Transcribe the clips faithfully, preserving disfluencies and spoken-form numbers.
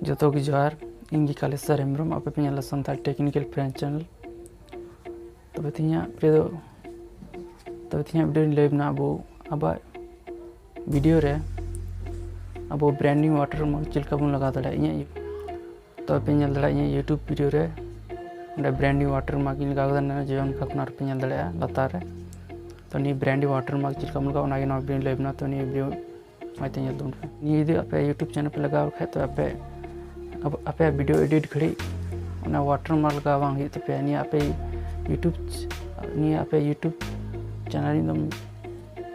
ᱡᱚᱛᱚ ᱜᱮ ᱡᱚᱦᱟᱨ, ᱤᱧ ᱜᱮ ᱠᱟᱞᱮᱥᱚᱨ ᱦᱮᱢᱵᱨᱚᱢ, ᱟᱯᱮ ᱯᱮ ᱧᱮᱞᱟ ᱥᱟᱱᱛᱟᱲ Technical Friend Channel᱾ ᱛᱚᱵᱮ ᱛᱮᱦᱮᱧᱟᱜ video ᱫᱚ, ᱛᱚᱵᱮ ᱛᱮᱦᱮᱧᱟᱜ video ᱨᱤᱧ ᱞᱟᱹᱭ ᱟᱵᱚᱱᱟ ᱟᱵᱚ ᱟᱵᱚᱣᱟᱜ video ᱨᱮ ᱟᱵᱚ branding watermark ᱪᱮᱫ ᱞᱮᱠᱟ ᱵᱚᱱ ᱞᱟᱜᱟᱣ ᱫᱟᱲᱮᱭᱟᱜᱼᱟ᱾ ᱤᱧᱟᱹᱜ, ᱛᱚᱵᱮ ᱯᱮ ᱧᱮᱞ ᱫᱟᱲᱮᱭᱟᱜᱼᱟ ᱤᱧᱟᱹᱜ YouTube video ᱨᱮ ᱚᱸᱰᱮ branding watermark ᱤᱧ ᱞᱟᱜᱟᱣ ᱠᱟᱫᱟ, ᱱᱚᱣᱟ ᱡᱮᱢᱚᱱ ᱠᱷᱟᱱ ᱟᱨ ᱯᱮ ᱧᱮᱞ ᱫᱟᱲᱮᱭᱟᱜᱼᱟ ᱞᱟᱛᱟᱨ ᱨᱮ᱾ ᱛᱚ ᱱᱤᱭᱟᱹ branding watermark ᱪᱮᱫ ᱞᱮᱠᱟ ᱵᱚᱱ ᱞᱟᱜᱟᱣᱟ ᱚᱱᱟᱜᱮ ᱱᱚᱣᱟ video ᱨᱤᱧ ᱞᱟᱹᱭ ᱟᱵᱚᱱᱟ᱾ ᱛᱚ ᱱᱤᱭᱟᱹ video ᱢᱚᱡᱽ ᱛᱮ ᱧᱮᱞ ᱛᱟᱵᱚᱱ ᱯᱮ᱾ ᱱᱤᱭᱟᱹ ᱡᱩᱫᱤ ᱟᱯᱮ YouTube channel ᱯᱮ ᱞᱟᱜᱟᱣ ᱠᱷᱟᱡ, ᱛᱚ ᱟᱯᱮ, ᱟᱯᱮᱭᱟᱜ video edit ᱜᱷᱟᱹᱲᱤᱡ ᱚᱱᱟ watermark ᱞᱟᱜᱟᱣ ᱵᱟᱝ ᱦᱩᱭᱩᱜ ᱛᱟᱯᱮᱭᱟ᱾ ᱱᱤᱭᱟᱹ ᱟᱯᱮ YouTube ᱪ-, ᱱᱤᱭᱟᱹ ᱟᱯᱮ YouTube channel ᱨᱮ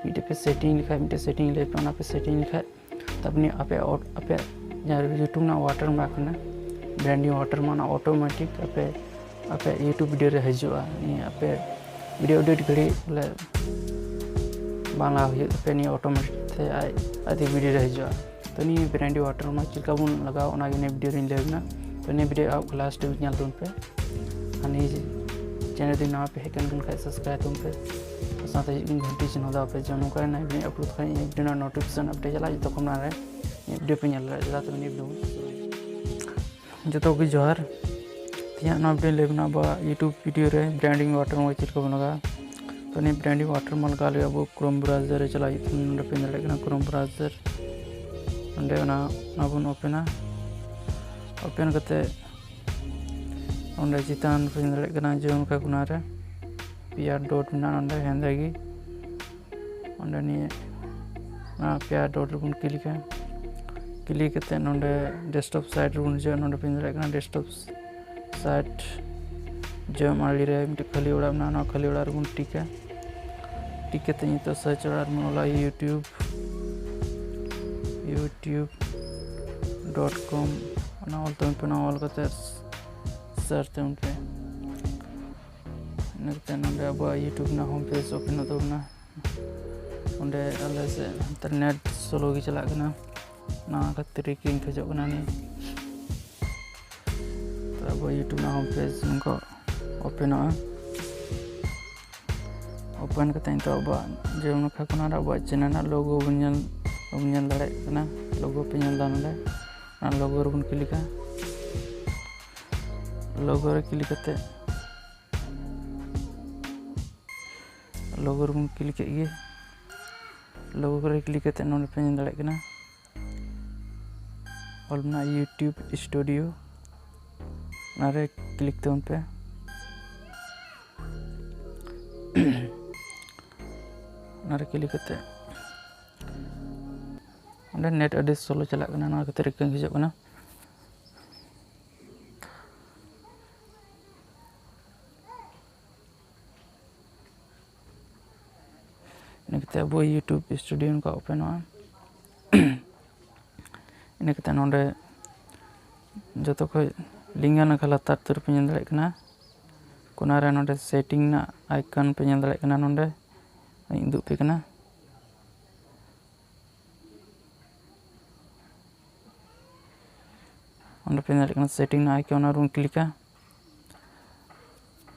ᱢᱤᱫᱴᱮᱡ ᱯᱮ setting ᱞᱮᱠᱷᱟᱡ, ᱢᱤᱫᱴᱮᱡ setting ᱞᱟᱹᱭ ᱯᱮ, ᱚᱱᱟ ᱯᱮ setting ᱞᱮᱠᱷᱟᱡ, ᱛᱟᱨᱯᱚᱨ ᱱᱤᱭᱟᱹ ᱟᱯᱮ ᱚᱴ-, ᱟᱯᱮᱭᱟᱜ ᱡᱟᱦᱟᱸ YouTube ᱨᱮᱱᱟᱜ watermark ᱠᱟᱱᱟ, branding watermark, ᱚᱱᱟ automatic ᱟᱯᱮ, ᱟᱯᱮ YouTube video ᱨᱮ ᱦᱤᱡᱩᱜᱼᱟ᱾ ᱱᱤᱭᱟᱹ ᱟᱯᱮ video edit ᱜᱷᱟᱹᱲᱤᱡ ᱵᱚᱞᱮ ᱵᱟᱝ ᱞᱟᱜᱟᱣ ᱦᱩᱭᱩᱜ ᱛᱟᱯᱮᱭᱟ, ᱱᱤᱭᱟᱹ automatic ᱛᱮ ᱟᱡ, ᱟᱡ ᱛᱮ video ᱨᱮ ᱦᱤᱡᱩᱜᱼᱟ᱾ ᱛᱚ ᱱᱤᱭᱟᱹ branding watermark ᱪᱮᱫ ᱞᱮᱠᱟ ᱵᱚᱱ ᱞᱟᱜᱟᱣᱟ ᱚᱱᱟᱜᱮ ᱱᱤᱭᱟᱹ video ᱨᱤᱧ ᱞᱟᱹᱭ ᱟᱵᱚᱱᱟ᱾ ᱛᱚ ᱱᱤᱭᱟᱹ video ᱮᱦᱚᱵ ᱠᱷᱚᱱ last ᱫᱷᱟᱹᱵᱤᱡ ᱧᱮᱞ ᱛᱟᱵᱚᱱ ᱯᱮ᱾ ᱟᱨ ᱱᱤᱭᱟᱹ channel ᱨᱮ ᱱᱟᱣᱟ ᱯᱮ ᱦᱮᱡ ᱟᱠᱟᱱ ᱠᱷᱟᱱ subscribe ᱛᱟᱵᱚᱱ ᱯᱮ, ᱟᱨ ᱥᱟᱶᱛᱮ ᱦᱤᱡᱩᱜ ᱠᱟᱱ ᱜᱷᱚᱱᱴᱤ ᱪᱤᱱᱦᱟᱹ ᱫᱟᱵᱟᱣ ᱯᱮ, ᱡᱮ ᱱᱚᱝᱠᱟ ᱱᱟᱣᱟ video upload ᱠᱷᱟᱱ ᱤᱧᱟᱹᱜ video ᱨᱮᱱᱟᱜ notification update ᱪᱟᱞᱟᱜᱼᱟ, ᱡᱚᱛᱚ ᱠᱷᱚᱱ ᱢᱟᱲᱟᱝ ᱨᱮ ᱤᱧᱟᱹᱜ video ᱯᱮ ᱧᱮᱞ ᱫᱟᱲᱮᱭᱟᱜᱼᱟ᱾ ᱪᱮᱫᱟᱜ ᱛᱚᱵᱮ ᱱᱤᱭᱟᱹ video ᱵᱚᱱ ᱥᱩᱨᱩᱭᱟ᱾ ᱡᱚᱛᱚ ᱠᱚᱜᱮ ᱡᱚᱦᱟᱨ᱾ ᱛᱮᱦᱮᱧᱟᱜ ᱱᱚᱣᱟ video ᱞᱟᱹᱭ ᱵᱚᱱᱟ ᱟᱵᱚᱣᱟᱜ YouTube video ᱨᱮ branding watermark ᱪᱮᱫ ᱞᱮᱠᱟ ᱵᱚᱱ ᱞᱟᱜᱟᱣᱟ᱾ ᱛᱚ ᱱᱤᱭᱟᱹ branding watermark ᱞᱟᱜᱟᱣ ᱞᱟᱹᱜᱤᱫ ᱟᱵᱚ Chrome browser ᱨᱮ ᱪᱟᱞᱟᱜ ᱦᱩᱭᱩᱜ ᱛᱟᱵᱚᱱᱟ᱾ ᱱᱚᱰᱮ ᱯᱮ ᱧᱮᱞ ᱫᱟᱲᱮᱭᱟᱜ ᱠᱟᱱᱟ Chrome browser, ᱚᱸᱰᱮ ᱚᱱᱟ, ᱚᱱᱟ ᱵᱚᱱ openᱟ᱾ Open ᱠᱟᱛᱮ ᱚᱸᱰᱮ ᱪᱮᱛᱟᱱ ᱯᱮ ᱧᱮᱞ ᱫᱟᱲᱮᱭᱟᱜ ᱠᱟᱱᱟ ᱡᱮ ᱚᱱᱠᱟ ᱠᱚᱱᱟ ᱨᱮ ᱯᱮᱭᱟ dot ᱢᱮᱱᱟᱜᱼᱟ, ᱱᱚᱰᱮ ᱦᱮᱸᱫᱮ ᱜᱮ᱾ ᱚᱸᱰᱮ ᱱᱤᱭᱟᱹ ᱚᱱᱟ ᱯᱮᱭᱟ dot ᱨᱮᱵᱚᱱ clickᱟ᱾ Click ᱠᱟᱛᱮ ᱱᱚᱰᱮ desktop site ᱨᱮᱵᱚᱱ ᱦᱤᱡᱩᱜᱼᱟ᱾ ᱱᱚᱰᱮ ᱯᱮ ᱧᱮᱞ ᱫᱟᱲᱮᱭᱟᱜ ᱠᱟᱱᱟ desktop site ᱡᱚᱢ ᱟᱲᱮ ᱨᱮ ᱢᱤᱫᱴᱮᱡ ᱠᱷᱟᱹᱞᱤ ᱚᱲᱟᱜ ᱢᱮᱱᱟᱜᱼᱟ, ᱱᱚᱣᱟ ᱠᱷᱟᱹᱞᱤ ᱚᱲᱟᱜ ᱨᱮᱵᱚᱱ ᱴᱤᱠᱟ᱾ ᱴᱤᱠ ᱠᱟᱛᱮ ᱱᱤᱛᱚᱜ search ᱚᱲᱟᱜ ᱨᱮᱵᱚᱱ ᱚᱞᱟ YouTube, youtube dot com᱾ ᱚᱱᱟ ᱚᱞ ᱛᱟᱵᱚᱱ ᱯᱮ, ᱚᱱᱟ ᱚᱞ ᱠᱟᱛᱮ search ᱛᱟᱵᱚᱱ ᱯᱮ᱾ ᱤᱱᱟᱹ ᱠᱟᱛᱮ ᱱᱚᱰᱮ ᱟᱵᱚᱣᱟᱜ YouTube ᱨᱮᱱᱟᱜ home page openᱚᱜ ᱛᱟᱵᱚᱱᱟ᱾ ᱚᱸᱰᱮ ᱟᱞᱮ ᱥᱮᱫ ᱱᱮᱛᱟᱨ net slow ᱜᱮ ᱪᱟᱞᱟᱜ ᱠᱟᱱᱟ, ᱚᱱᱟ ᱠᱷᱟᱹᱛᱤᱨ ᱜᱮ ᱤᱧ ᱠᱷᱚᱡᱚᱜ ᱠᱟᱱᱟ ᱱᱤᱭᱟᱹ᱾ ᱛᱚ ᱟᱵᱚ YouTube ᱨᱮᱱᱟᱜ home page ᱱᱚᱝᱠᱟ openᱚᱜᱼᱟ᱾ Open ᱠᱟᱛᱮ ᱱᱤᱛᱚᱜ ᱟᱵᱚᱣᱟᱜ ᱡᱮᱢᱚᱱ ᱱᱚᱝᱠᱟ ᱠᱟᱱᱟ, ᱟᱵᱚᱣᱟᱜ channel ᱨᱮᱱᱟᱜ logo ᱵᱚᱱ ᱧᱮᱞ, ᱵᱚᱱ ᱧᱮᱞ ᱫᱟᱲᱮᱭᱟᱜ ᱠᱟᱱᱟ᱾ Logo ᱯᱮ ᱧᱮᱞ ᱮᱫᱟ ᱱᱚᱰᱮ᱾ ᱚᱱᱟ ᱞᱳᱜᱳ ᱨᱮᱵᱚᱱ ᱠᱞᱤᱠᱟ᱾ ᱞᱳᱜᱳ ᱨᱮ ᱠᱞᱤᱠ ᱠᱟᱛᱮ, ᱞᱳᱜᱳ ᱨᱮᱵᱚᱱ ᱠᱞᱤᱠ ᱠᱮᱫ ᱜᱮ᱾ ᱞᱳᱜᱳ ᱨᱮ ᱠᱞᱤᱠ ᱠᱟᱛᱮ ᱱᱚᱰᱮ ᱯᱮ ᱧᱮᱞ ᱫᱟᱲᱮᱭᱟᱜ ᱠᱟᱱᱟ, ᱚᱞ ᱢᱮᱱᱟᱜᱼᱟ YouTube Studio, ᱚᱱᱟᱨᱮ ᱠᱞᱤᱠ ᱛᱟᱵᱚᱱ ᱯᱮ᱾ ᱚᱱᱟᱨᱮ ᱠᱞᱤᱠ ᱠᱟᱛᱮ ᱚᱸᱰᱮ ᱱᱮᱴ ᱟᱹᱰᱤ ᱥᱞᱳ ᱪᱟᱞᱟᱜ ᱠᱟᱱᱟ, ᱱᱚᱣᱟ ᱠᱷᱟᱹᱛᱤᱨ ᱨᱮᱠᱚᱨᱰᱤᱝ ᱦᱤᱡᱩᱜ ᱠᱟᱱᱟ᱾ ᱤᱱᱟᱹ ᱠᱟᱛᱮ ᱟᱵᱚ YouTube Studio ᱱᱚᱝᱠᱟ ᱳᱯᱮᱱᱚᱜᱼᱟ᱾ ᱤᱱᱟᱹ ᱠᱟᱛᱮ ᱱᱚᱰᱮ ᱡᱚᱛᱚ ᱠᱷᱚᱡ ᱞᱮᱸᱜᱟ ᱱᱟᱠᱷᱟ ᱞᱟᱛᱟᱨ ᱩᱛᱟᱹᱨ ᱯᱮ ᱧᱮᱞ ᱫᱟᱲᱮᱭᱟᱜ ᱠᱟᱱᱟ, ᱠᱚᱱᱟ ᱨᱮ ᱱᱚᱰᱮ ᱥᱮᱴᱤᱝ ᱨᱮᱱᱟᱜ ᱟᱭᱠᱚᱱ ᱯᱮ ᱧᱮᱞ ᱫᱟᱲᱮᱭᱟᱜ ᱠᱟᱱᱟ᱾ ᱱᱚᱰᱮ ᱤᱧ ᱩᱫᱩᱜ ᱟᱯᱮ ᱠᱟᱱᱟ᱾ ᱚᱸᱰᱮ ᱯᱮ ᱧᱮᱞ ᱫᱟᱲᱮᱭᱟᱜ ᱠᱟᱱᱟ ᱥᱮᱴᱤᱝ ᱨᱮᱱᱟᱜ ᱟᱭᱠᱚᱱ, ᱚᱱᱟ ᱨᱮᱵᱚᱱ ᱠᱞᱤᱠᱟ᱾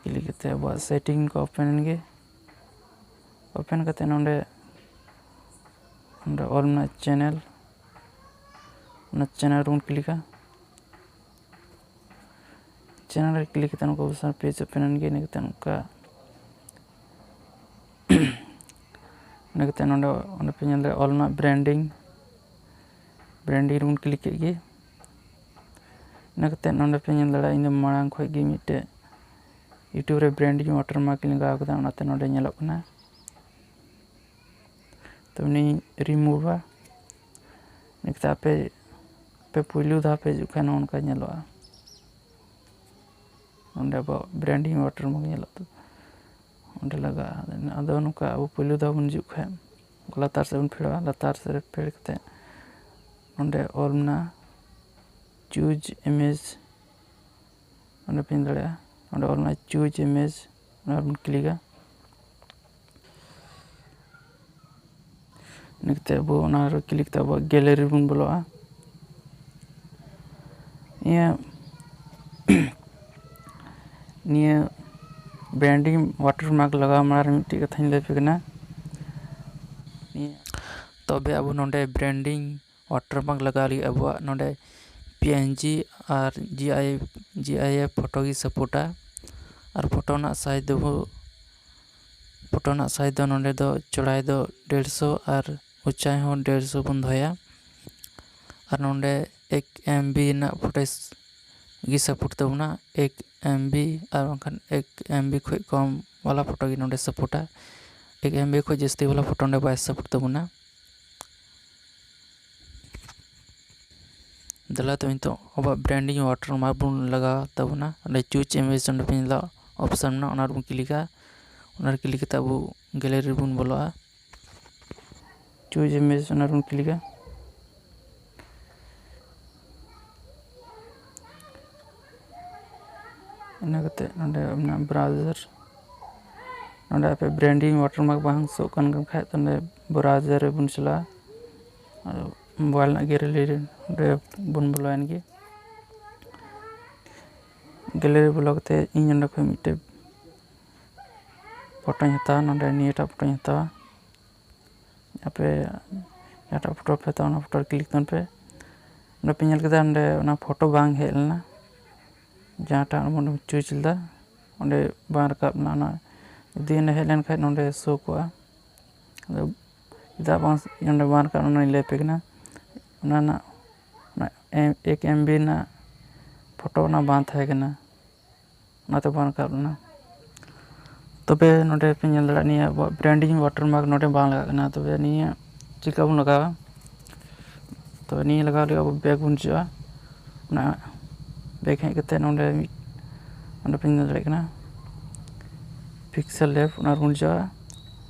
ᱠᱞᱤᱠ ᱠᱟᱛᱮ ᱟᱵᱚᱣᱟᱜ ᱥᱮᱴᱤᱝ ᱠᱚ ᱳᱯᱮᱱ ᱮᱱ ᱜᱮ᱾ ᱳᱯᱮᱱ ᱠᱟᱛᱮ ᱱᱚᱰᱮ, ᱱᱚᱰᱮ ᱚᱞ ᱢᱮᱱᱟᱜᱼᱟ ᱪᱮᱱᱮᱞ, ᱚᱱᱟ ᱪᱮᱱᱮᱞ ᱨᱮᱵᱚᱱ ᱠᱞᱤᱠᱟ᱾ ᱪᱮᱱᱮᱞ ᱨᱮ ᱠᱞᱤᱠ ᱠᱟᱛᱮ ᱱᱚᱝᱠᱟ ᱵᱚᱥᱟᱨ ᱯᱮᱡᱽ ᱳᱯᱮᱱ ᱮᱱ ᱜᱮ᱾ ᱤᱱᱟᱹ ᱠᱟᱛᱮ ᱱᱚᱝᱠᱟ, ᱤᱱᱟᱹ ᱠᱟᱛᱮ ᱱᱚᱰᱮ, ᱚᱸᱰᱮ ᱯᱮ ᱧᱮᱞ ᱫᱟᱲᱮᱭᱟᱜᱼᱟ ᱚᱞ ᱢᱮᱱᱟᱜᱼᱟ ᱵᱨᱮᱱᱰᱤᱝ, ᱵᱨᱮᱱᱰᱤᱝ ᱨᱮᱵᱚᱱ ᱠᱞᱤᱠ ᱠᱮᱫ ᱜᱮ᱾ ᱤᱱᱟᱹ ᱠᱟᱛᱮ ᱱᱚᱰᱮ ᱯᱮ ᱧᱮᱞ ᱫᱟᱲᱮᱭᱟᱜᱼᱟ, ᱤᱧ ᱫᱚ ᱢᱟᱲᱟᱝ ᱠᱷᱚᱡ ᱜᱮ ᱢᱤᱫᱴᱮᱡ YouTube ᱨᱮ ᱵᱨᱮᱱᱰᱤᱝ ᱣᱟᱴᱟᱨᱢᱟᱨᱠ ᱤᱧ ᱞᱟᱜᱟᱣ ᱠᱟᱫᱟ, ᱚᱱᱟᱛᱮ ᱱᱚᱰᱮ ᱧᱮᱞᱚᱜ ᱠᱟᱱᱟ᱾ ᱛᱚ ᱩᱱᱤᱧ ᱨᱤᱢᱩᱵᱷᱟ᱾ ᱤᱱᱟᱹ ᱠᱟᱛᱮ ᱟᱯᱮ, ᱟᱯᱮ ᱯᱩᱭᱞᱩ ᱫᱷᱟᱣ ᱯᱮ ᱦᱤᱡᱩᱜ ᱠᱷᱟᱱ ᱱᱚᱜᱼᱚ ᱱᱚᱝᱠᱟ ᱧᱮᱞᱚᱜᱼᱟ᱾ ᱱᱚᱰᱮ ᱟᱵᱚᱣᱟᱜ ᱵᱨᱮᱱᱰᱤᱝ ᱣᱟᱴᱟᱨᱢᱟᱨᱠ ᱧᱮᱞᱚᱜ ᱛᱟᱵᱚᱱᱟ, ᱚᱸᱰᱮ ᱞᱟᱜᱟᱜᱼᱟ᱾ ᱟᱫᱚ ᱱᱚᱝᱠᱟ ᱟᱵᱚ ᱯᱩᱭᱞᱩ ᱫᱷᱟᱣ ᱵᱚᱱ ᱦᱤᱡᱩᱜ ᱠᱷᱟᱡ ᱞᱟᱛᱟᱨ ᱥᱮᱫ ᱵᱚᱱ ᱯᱷᱮᱰᱚᱜᱼᱟ᱾ ᱞᱟᱛᱟᱨ ᱥᱮᱫ ᱨᱮ ᱯᱷᱮᱰ ᱠᱟᱛᱮ ᱱᱚᱰᱮ ᱚᱞ ᱢᱮᱱᱟᱜᱼᱟ ᱪᱩᱡᱽ ᱤᱢᱮᱡᱽ, ᱚᱸᱰᱮ ᱯᱮ ᱧᱮᱞ ᱫᱟᱲᱮᱭᱟᱜᱼᱟ, ᱚᱸᱰᱮ ᱚᱞ ᱢᱮᱱᱟᱜᱼᱟ ᱪᱩᱡᱽ ᱤᱢᱮᱡᱽ, ᱚᱱᱟ ᱨᱮᱵᱚᱱ ᱠᱞᱤᱠᱟ᱾ ᱤᱱᱟᱹ ᱠᱟᱛᱮ ᱟᱵᱚ ᱚᱱᱟ ᱨᱮ ᱠᱞᱤᱠ ᱠᱟᱛᱮ ᱟᱵᱚᱣᱟᱜ ᱜᱮᱞᱟᱨᱤ ᱨᱮᱵᱚᱱ ᱵᱚᱞᱚᱜᱼᱟ᱾ ᱤᱭᱟᱹ, ᱱᱤᱭᱟᱹ ᱵᱨᱮᱱᱰᱤᱝ ᱣᱟᱴᱟᱨᱢᱟᱨᱠ ᱞᱟᱜᱟᱣ ᱢᱟᱲᱟᱝ ᱨᱮ ᱢᱤᱫᱴᱮᱡ ᱠᱟᱛᱷᱟᱧ ᱞᱟᱹᱭ ᱟᱯᱮ ᱠᱟᱱᱟ᱾ ᱱᱤᱭᱟᱹ, ᱛᱚᱵᱮ ᱟᱵᱚ ᱱᱚᱰᱮ ᱵᱨᱮᱱᱰᱤᱝ ᱣᱟᱴᱟᱨᱢᱟᱨᱠ ᱞᱟᱜᱟᱣ ᱞᱟᱹᱜᱤᱫ ᱟᱵᱚᱣᱟᱜ ᱱᱚᱰᱮ P N G R G I G I F photo ᱜᱮ ᱥᱟᱯᱳᱨᱴᱟ᱾ ᱟᱨ ᱯᱷᱳᱴᱳ ᱨᱮᱱᱟᱜ ᱥᱟᱭᱤᱡᱽ ᱫᱚ ᱵᱚ- ᱯᱷᱳᱴᱳ ᱨᱮᱱᱟᱜ ᱥᱟᱭᱤᱡᱽ ᱫᱚ ᱱᱚᱰᱮ ᱫᱚ ᱪᱚᱲᱟᱭ ᱫᱚ ᱰᱮᱲᱥᱚ ᱟᱨ ᱩᱪᱟᱭ ᱦᱚᱸ ᱰᱮᱲᱥᱚ ᱵᱚᱱ ᱫᱚᱦᱚᱭᱟ᱾ ᱟᱨ ᱱᱚᱰᱮ ᱮᱠ ᱮᱢ ᱵᱤ ᱨᱮᱱᱟᱜ ᱯᱷᱳᱴᱳ ᱜᱮ ᱥᱟᱯᱳᱨᱴ ᱛᱟᱵᱚᱱᱟ᱾ ᱮᱠ ᱮᱢ ᱵᱤ ᱟᱨ ᱵᱟᱝᱠᱷᱟᱱ ᱮᱠ ᱮᱢ ᱵᱤ ᱠᱷᱚᱱ ᱠᱚᱢ ᱵᱟᱞᱟ ᱯᱷᱳᱴᱳ ᱜᱮ ᱱᱚᱰᱮ ᱥᱟᱯᱳᱨᱴᱟ᱾ ᱮᱠ ᱮᱢ ᱵᱤ ᱠᱷᱚᱱ ᱡᱟᱹᱥᱛᱤ ᱵᱟᱞᱟ ᱯᱷᱳᱴᱳ ᱱᱚᱰᱮ ᱵᱟᱭ ᱥᱟᱯᱳᱨᱴ ᱛᱟᱵᱚᱱᱟ᱾ ᱫᱮᱞᱟ ᱛᱚ ᱱᱤᱛᱚᱜ ᱟᱵᱚᱣᱟᱜ ᱵᱨᱮᱱᱰᱤᱝ ᱣᱟᱴᱟᱨ ᱢᱟᱨᱠ ᱵᱚᱱ ᱞᱟᱜᱟᱣ ᱛᱟᱵᱚᱱᱟ᱾ ᱚᱸᱰᱮ ᱪᱩᱡᱽ ᱤᱢᱮᱡᱽ ᱚᱸᱰᱮ ᱯᱮ ᱧᱮᱞᱟ ᱚᱯᱥᱟᱱ ᱢᱮᱱᱟᱜᱼᱟ, ᱚᱱᱟ ᱨᱮᱵᱚᱱ ᱠᱞᱤᱠᱟ᱾ ᱚᱱᱟ ᱨᱮ ᱠᱞᱤᱠ ᱠᱟᱛᱮ ᱟᱵᱚ ᱜᱮᱞᱟᱨᱤ ᱨᱮᱵᱚᱱ ᱵᱚᱞᱚᱜᱼᱟ᱾ ᱪᱩᱡᱽ ᱤᱢᱮᱡᱽ ᱚᱱᱟ ᱨᱮᱵᱚᱱ ᱠᱞᱤᱠᱟ᱾ ᱤᱱᱟᱹ ᱠᱟᱛᱮ ᱱᱚᱰᱮ ᱢᱮᱱᱟᱜᱼᱟ ᱵᱨᱟᱣᱡᱟᱨ᱾ ᱱᱚᱰᱮ ᱟᱯᱮ ᱵᱨᱮᱱᱰᱤᱝ ᱣᱟᱴᱟᱨ ᱢᱟᱨᱠ ᱵᱟᱝ ᱥᱳᱜ ᱠᱟᱱ ᱠᱷᱟᱡ ᱛᱚ ᱱᱚᱰᱮ ᱵᱨᱟᱣᱡᱟᱨ ᱨᱮᱵᱚᱱ ᱪᱟᱞᱟᱜᱼᱟ᱾ ᱟᱫᱚ ᱢᱳᱵᱟᱭᱤᱞ ᱨᱮᱱᱟᱜ ᱜᱮᱞᱟᱨᱤ ᱨᱮ ᱱᱚᱰᱮ ᱵᱚᱱ ᱵᱚᱞᱚᱭᱮᱱ ᱜᱮ᱾ ᱜᱮᱞᱟᱨᱤ ᱵᱚᱞᱚ ᱠᱟᱛᱮ ᱤᱧ ᱱᱚᱰᱮ ᱠᱷᱚᱱ ᱢᱤᱫᱴᱮᱡ ᱯᱷᱳᱴᱳᱧ ᱦᱟᱛᱟᱣᱟ᱾ ᱱᱚᱰᱮ ᱱᱤᱭᱟᱹᱴᱟᱜ ᱯᱷᱳᱴᱳᱧ ᱦᱟᱛᱟᱣᱟ᱾ ᱟᱯᱮ ᱡᱟᱦᱟᱸᱴᱟᱜ ᱯᱷᱳᱴᱳ ᱯᱮ ᱦᱟᱛᱟᱣᱟ, ᱚᱱᱟ ᱯᱷᱳᱴᱳ ᱨᱮ ᱠᱞᱤᱠ ᱛᱟᱵᱚᱱ ᱯᱮ᱾ ᱱᱚᱰᱮ ᱯᱮ ᱧᱮᱞ ᱠᱮᱫᱟ, ᱚᱸᱰᱮ ᱚᱱᱟ ᱯᱷᱳᱴᱳ ᱵᱟᱝ ᱦᱮᱡ ᱞᱮᱱᱟ᱾ ᱡᱟᱦᱟᱸᱴᱟᱜ ᱚᱸᱰᱮᱢ ᱪᱩᱡᱽ ᱞᱮᱫᱟ, ᱚᱸᱰᱮ ᱵᱟᱝ ᱨᱟᱠᱟᱵ ᱞᱮᱱᱟ᱾ ᱚᱱᱟ ᱡᱩᱫᱤ ᱚᱸᱰᱮ ᱦᱮᱡ ᱞᱮᱱᱠᱷᱟᱱ ᱱᱚᱰᱮ ᱥᱳ ᱠᱚᱜᱼᱟ᱾ ᱟᱫᱚ ᱪᱮᱫᱟᱜ ᱵᱟᱝ ᱚᱸᱰᱮ ᱵᱟᱝ ᱨᱟᱠᱟᱵ, ᱚᱱᱟᱧ ᱞᱟᱹᱭ ᱟᱯᱮ ᱠᱟᱱᱟ᱾ ᱚᱱᱟ ᱨᱮᱱᱟᱜ, ᱚᱱᱟ ᱮᱠ ᱮᱢ ᱵᱤ ᱨᱮᱱᱟᱜ ᱯᱷᱳᱴᱳ ᱚᱱᱟ ᱵᱟᱝ ᱛᱟᱦᱮᱸ ᱠᱟᱱᱟ, ᱚᱱᱟᱛᱮ ᱵᱟᱝ ᱨᱟᱠᱟᱵ ᱞᱮᱱᱟ᱾ ᱛᱚᱵᱮ ᱱᱚᱰᱮ ᱯᱮ ᱧᱮᱞ ᱫᱟᱲᱮᱭᱟᱜᱼᱟ, ᱱᱤᱭᱟᱹ ᱟᱵᱚᱣᱟᱜ ᱵᱨᱮᱱᱰᱤᱝ ᱣᱟᱴᱟᱨ ᱢᱟᱨᱠ ᱱᱚᱰᱮ ᱵᱟᱝ ᱞᱟᱜᱟᱜ ᱠᱟᱱᱟ᱾ ᱛᱚᱵᱮ ᱱᱤᱭᱟᱹ ᱪᱤᱠᱟ ᱵᱚᱱ ᱞᱟᱜᱟᱣᱟ? ᱛᱚᱵᱮ ᱱᱤᱭᱟᱹ ᱞᱟᱜᱟᱣ ᱞᱟᱹᱜᱤᱫ ᱟᱵᱚ ᱵᱮᱠ ᱵᱚᱱ ᱦᱤᱡᱩᱜᱼᱟ᱾ ᱚᱱᱟ ᱵᱮᱠ ᱦᱮᱡ ᱠᱟᱛᱮ ᱱᱚᱰᱮ ᱢᱤᱫ, ᱱᱚᱰᱮ ᱯᱮ ᱧᱮᱞ ᱫᱟᱲᱮᱭᱟᱜ ᱠᱟᱱᱟ, ᱯᱤᱠᱥᱮᱞ ᱞᱮᱵ, ᱚᱱᱟ ᱨᱮᱵᱚᱱ ᱦᱤᱡᱩᱜᱼᱟ᱾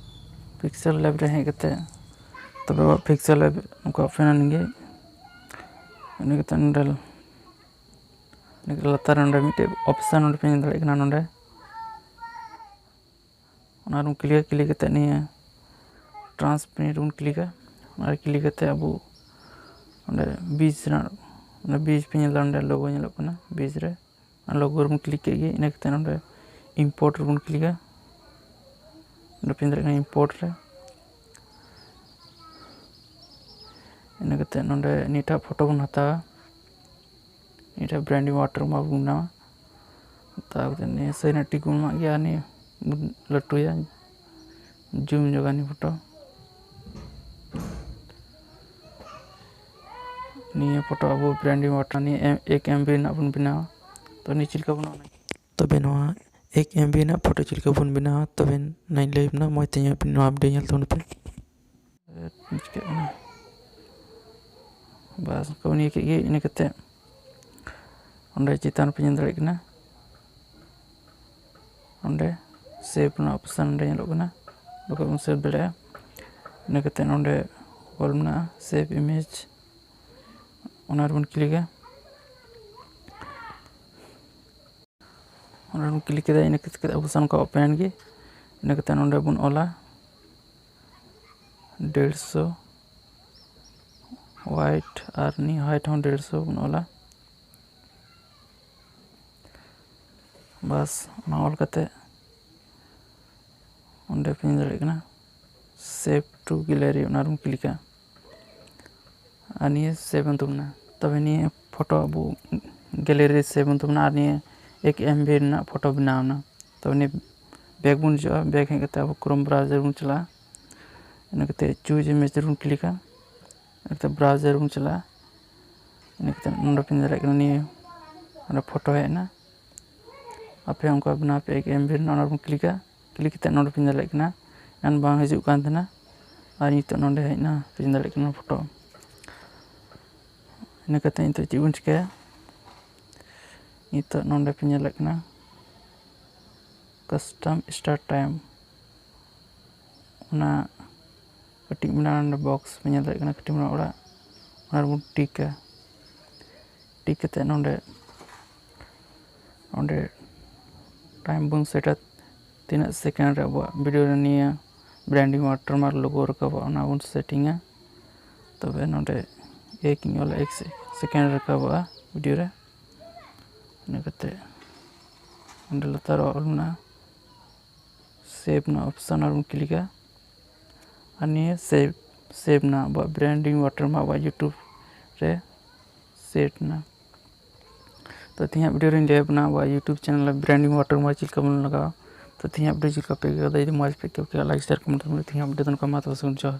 ᱯᱤᱠᱥᱮᱞ ᱞᱮᱵ ᱨᱮ ᱦᱮᱡ ᱠᱟᱛᱮ ᱛᱚᱵᱮ ᱯᱤᱠᱥᱮᱞ ᱞᱮᱵ ᱱᱚᱝᱠᱟ ᱳᱯᱮᱱ ᱮᱱ ᱜᱮ᱾ ᱤᱱᱟᱹ ᱠᱟᱛᱮ ᱱᱚᱰᱮ ᱞᱟᱛᱟᱨ ᱨᱮ ᱱᱚᱰᱮ ᱢᱤᱫᱴᱮᱡ ᱚᱯᱥᱮᱱ ᱱᱚᱰᱮ ᱯᱮ ᱧᱮᱞ ᱫᱟᱲᱮᱭᱟᱜ ᱠᱟᱱᱟ᱾ ᱱᱚᱰᱮ ᱚᱱᱟ ᱨᱮᱵᱚᱱ ᱠᱞᱤᱠᱟ᱾ ᱠᱞᱤᱠ ᱠᱟᱛᱮ ᱱᱤᱭᱟᱹ ᱴᱨᱟᱱᱥᱯᱮᱨᱮᱱᱴ ᱨᱮᱵᱚᱱ ᱠᱞᱤᱠᱟ᱾ ᱚᱱᱟ ᱨᱮ ᱠᱞᱤᱠ ᱠᱟᱛᱮ ᱟᱵᱚ ᱚᱸᱰᱮ ᱵᱤᱡᱽ ᱨᱮᱱᱟᱜ, ᱚᱱᱟ ᱵᱤᱡᱽ ᱯᱮ ᱧᱮᱞ ᱫᱟ, ᱚᱸᱰᱮ ᱞᱳᱜᱳ ᱧᱮᱞᱚᱜ ᱠᱟᱱᱟ ᱵᱤᱡᱽ ᱨᱮ᱾ ᱚᱱᱟ ᱞᱳᱜᱳ ᱨᱮᱵᱚᱱ ᱠᱞᱤᱠ ᱠᱮᱫ ᱜᱮ᱾ ᱤᱱᱟᱹ ᱠᱟᱛᱮ ᱱᱚᱰᱮ ᱤᱢᱯᱳᱨᱴ ᱨᱮᱵᱚᱱ ᱠᱞᱤᱠᱟ᱾ ᱱᱚᱰᱮ ᱯᱮ ᱧᱮᱞ ᱫᱟᱲᱮᱭᱟᱜ ᱠᱟᱱᱟ ᱤᱢᱯᱳᱨᱴ ᱨᱮ᱾ ᱤᱱᱟᱹ ᱠᱟᱛᱮ ᱱᱚᱰᱮ ᱱᱤᱭᱟᱹᱴᱟᱜ ᱯᱷᱳᱴᱳ ᱵᱚᱱ ᱦᱟᱛᱟᱣᱟ᱾ ᱱᱤᱭᱟᱹᱴᱟᱜ branding watermark ᱵᱚᱱ ᱵᱮᱱᱟᱣᱟ᱾ ᱛᱟᱨᱯᱚᱨᱮ ᱱᱤᱭᱟᱹ ᱥᱟᱭᱤᱰ ᱨᱮᱱᱟᱜ ᱴᱤᱠ ᱵᱚᱱ ᱮᱢᱟᱜ ᱜᱮᱭᱟ, ᱟᱨ ᱱᱤᱭᱟᱹ ᱵᱚᱱ ᱞᱟᱹᱴᱩᱭᱟ, zoom ᱧᱚᱜᱟ ᱱᱤᱭᱟᱹ ᱯᱷᱳᱴᱳ᱾ ᱱᱤᱭᱟᱹ ᱯᱷᱳᱴᱳ ᱟᱵᱚ branding water ᱱᱤᱭᱟᱹ ᱮᱠ ᱮᱢ ᱵᱤ ᱨᱮᱱᱟᱜ ᱵᱚᱱ ᱵᱮᱱᱟᱣᱟ᱾ ᱛᱚ ᱱᱤᱭᱟᱹ ᱪᱮᱫ ᱞᱮᱠᱟ ᱵᱚᱱ, ᱛᱚᱵᱮ ᱱᱚᱣᱟ ᱮᱠ ᱮᱢ ᱵᱤ ᱨᱮᱱᱟᱜ ᱯᱷᱳᱴᱳ ᱪᱮᱫ ᱞᱮᱠᱟ ᱵᱚᱱ ᱵᱮᱱᱟᱣᱟ, ᱛᱚᱵᱮ ᱱᱟᱧ ᱞᱟᱹᱭ ᱟᱵᱚᱱᱟ, ᱢᱚᱡᱽ ᱛᱮ ᱧᱮᱞ, ᱱᱚᱣᱟ ᱵᱷᱤᱰᱤᱭᱳ ᱧᱮᱞ ᱛᱟᱵᱚᱱ ᱯᱮ᱾ ᱪᱤᱠᱟᱹᱜ ᱠᱟᱱᱟ? ᱵᱟᱥ, ᱠᱚ ᱱᱤᱭᱟᱹ ᱠᱮᱫ ᱜᱮ᱾ ᱤᱱᱟᱹ ᱠᱟᱛᱮ ᱚᱸᱰᱮ ᱪᱮᱛᱟᱱ ᱯᱮ ᱧᱮᱞ ᱫᱟᱲᱮᱭᱟᱜ ᱠᱟᱱᱟ, ᱚᱸᱰᱮ save ᱨᱮᱱᱟᱜ option ᱚᱸᱰᱮ ᱧᱮᱞᱚᱜ ᱠᱟᱱᱟ, ᱵᱟᱠᱷᱟᱡ ᱵᱚᱱ save ᱫᱟᱲᱮᱭᱟᱜᱼᱟ᱾ ᱤᱱᱟᱹ ᱠᱟᱛᱮ ᱱᱚᱸᱰᱮ ᱚᱞ ᱢᱮᱱᱟᱜᱼᱟ save image, ᱚᱱᱟ ᱨᱮᱵᱚᱱ ᱠᱞᱤᱠᱟ᱾ ᱚᱸᱰᱮ ᱵᱚᱱ ᱠᱞᱤᱠ ᱠᱮᱫᱟ, ᱤᱱᱟᱹ ᱠᱟᱛᱮ ᱟᱵᱚ ᱥᱟᱢᱟᱝ ᱠᱚ open ᱮᱱ ᱜᱮ᱾ ᱤᱱᱟᱹ ᱠᱟᱛᱮ ᱱᱚᱸᱰᱮ ᱵᱚᱱ ᱚᱞᱟ ᱰᱮᱲᱥᱚ white, ᱟᱨ ᱱᱤᱭᱟᱹ height ᱦᱚᱸ ᱰᱮᱲᱥᱚ ᱵᱚᱱ ᱚᱞᱟ᱾ ᱵᱟᱥ, ᱚᱱᱟ ᱚᱞ ᱠᱟᱛᱮ ᱚᱸᱰᱮ ᱯᱮ ᱧᱮᱞ ᱫᱟᱲᱮᱭᱟᱜ ᱠᱟᱱᱟ save to gallery, ᱚᱱᱟ ᱨᱮᱵᱚᱱ ᱠᱞᱤᱠᱟ᱾ ᱟᱨ ᱱᱤᱭᱟᱹ save ᱮᱱ ᱛᱟᱵᱚᱱᱟ᱾ ᱛᱚᱵᱮ ᱱᱤᱭᱟᱹ ᱯᱷᱳᱴᱳ ᱟᱵᱚ gallery ᱨᱮ save ᱮᱱ ᱛᱟᱵᱚᱱᱟ, ᱟᱨ ᱱᱤᱭᱟᱹ ᱮᱠ ᱮᱢ ᱵᱤ ᱨᱮᱱᱟᱜ ᱯᱷᱳᱴᱳ ᱵᱮᱱᱟᱣ ᱮᱱᱟ᱾ ᱛᱚᱵᱮ ᱱᱤᱭᱟᱹ back ᱵᱚᱱ ᱦᱤᱡᱩᱜᱼᱟ, back ᱦᱮᱡ ᱠᱟᱛᱮ ᱟᱵᱚ Chrome browser ᱵᱚᱱ ᱪᱟᱞᱟᱜᱼᱟ᱾ ᱤᱱᱟᱹ ᱠᱟᱛᱮ choose image ᱨᱮᱵᱚᱱ ᱠᱞᱤᱠᱟ, ᱤᱱᱟᱹ ᱠᱟᱛᱮ browser ᱵᱚᱱ ᱪᱟᱞᱟᱜᱼᱟ᱾ ᱤᱱᱟᱹ ᱠᱟᱛᱮ ᱱᱚᱰᱮ ᱯᱮ ᱧᱮᱞ ᱫᱟᱲᱮᱭᱟᱜ ᱠᱟᱱᱟ, ᱱᱤᱭᱟᱹ ᱚᱸᱰᱮ ᱯᱷᱳᱴᱳ ᱦᱮᱡ ᱮᱱᱟ᱾ ᱟᱯᱮ ᱚᱱᱠᱟ ᱵᱮᱱᱟᱣ ᱯᱮ ᱮᱠ ᱮᱢ ᱵᱤ ᱨᱮᱱᱟᱜ, ᱚᱱᱟ ᱨᱮᱵᱚᱱ ᱠᱞᱤᱠᱟ᱾ ᱠᱞᱤᱠ ᱠᱟᱛᱮ ᱱᱚᱰᱮ ᱯᱮ ᱧᱮᱞ ᱫᱟᱲᱮᱭᱟᱜ ᱠᱟᱱᱟ, ᱮᱱ ᱵᱟᱝ ᱦᱤᱡᱩᱜ ᱠᱟᱱ ᱛᱟᱦᱮᱱᱟ, ᱟᱨ ᱱᱤᱛᱚᱜ ᱱᱚᱰᱮ ᱦᱮᱡ ᱮᱱᱟ, ᱯᱮ ᱧᱮᱞ ᱫᱟᱲᱮᱭᱟᱜ ᱠᱟᱱᱟ ᱯᱷᱳᱴᱳ᱾ ᱤᱱᱟᱹ ᱠᱟᱛᱮ ᱱᱤᱛᱚᱜ ᱪᱮᱫ ᱵᱚᱱ ᱪᱤᱠᱟᱹᱭᱟ? ᱱᱤᱛᱚᱜ ᱱᱚᱰᱮ ᱯᱮ ᱧᱮᱞᱮᱫ ᱠᱟᱱᱟ custom start time, ᱚᱱᱟ ᱠᱟᱹᱴᱤᱡ ᱢᱮᱱᱟᱜᱼᱟ ᱱᱚᱰᱮ box ᱯᱮ ᱧᱮᱞ ᱫᱟᱲᱮᱭᱟᱜ ᱠᱟᱱᱟ, ᱠᱟᱹᱴᱤᱡ ᱢᱮᱱᱟᱜᱼᱟ ᱚᱲᱟᱜ, ᱚᱱᱟ ᱨᱮᱵᱚᱱ ᱴᱤᱠᱟ᱾ ᱴᱤᱠ ᱠᱟᱛᱮ ᱱᱚᱰᱮ, ᱚᱸᱰᱮ time ᱵᱚᱱ ᱥᱮᱴᱟ, ᱛᱤᱱᱟᱹᱜ second ᱨᱮ ᱟᱵᱚᱣᱟᱜ ᱵᱷᱤᱰᱤᱭᱳ ᱨᱮ ᱱᱤᱭᱟᱹ branding watermark logo ᱨᱟᱠᱟᱵᱚᱜᱼᱟ, ᱚᱱᱟ ᱵᱚᱱ ᱥᱮᱴᱤᱝᱟ᱾ ᱛᱚᱵᱮ ᱱᱚᱰᱮ ᱮᱠ ᱤᱧ ᱚᱞᱟ, ᱮᱠ second ᱨᱟᱠᱟᱵᱚᱜᱼᱟ ᱵᱷᱤᱰᱤᱭᱳ ᱨᱮ᱾ ᱤᱱᱟᱹ ᱠᱟᱛᱮ ᱚᱸᱰᱮ ᱞᱟᱛᱟᱨ ᱨᱮ ᱚᱞ ᱢᱮᱱᱟᱜᱼᱟ save ᱨᱮᱱᱟᱜ option, ᱟᱨ ᱵᱚᱱ ᱠᱞᱤᱠᱟ᱾ ᱟᱨ ᱱᱤᱭᱟᱹ save, save ᱮᱱᱟ, ᱟᱵᱚᱣᱟᱜ branding watermark ᱟᱵᱚᱣᱟᱜ YouTube ᱨᱮ set ᱮᱱᱟ᱾ ᱛᱚ ᱛᱮᱦᱮᱧᱟᱜ video ᱨᱮᱧ ᱞᱟᱹᱭ ᱟᱵᱚᱱᱟ ᱟᱵᱚᱣᱟᱜ YouTube channel ᱨᱮ branding watermark ᱪᱮᱫ ᱞᱮᱠᱟ ᱵᱚᱱ ᱞᱟᱜᱟᱣᱟ᱾ ᱛᱚ ᱛᱮᱦᱮᱧᱟᱜ video ᱪᱮᱫ ᱞᱮᱠᱟ ᱯᱮ ᱟᱹᱭᱠᱟᱹᱣ ᱠᱮᱫᱟ? ᱡᱩᱫᱤ ᱢᱚᱡᱽ ᱯᱮ ᱟᱹᱭᱠᱟᱹᱣ ᱠᱮᱫᱟ, like, share, comment ᱛᱟᱵᱚᱱ ᱯᱮ᱾ ᱛᱮᱦᱮᱧᱟᱜ video ᱫᱚ ᱱᱚᱝᱠᱟ, ᱢᱟ ᱛᱚᱵᱮ ᱥᱟᱹᱜᱩᱱ ᱡᱚᱦᱟᱨ᱾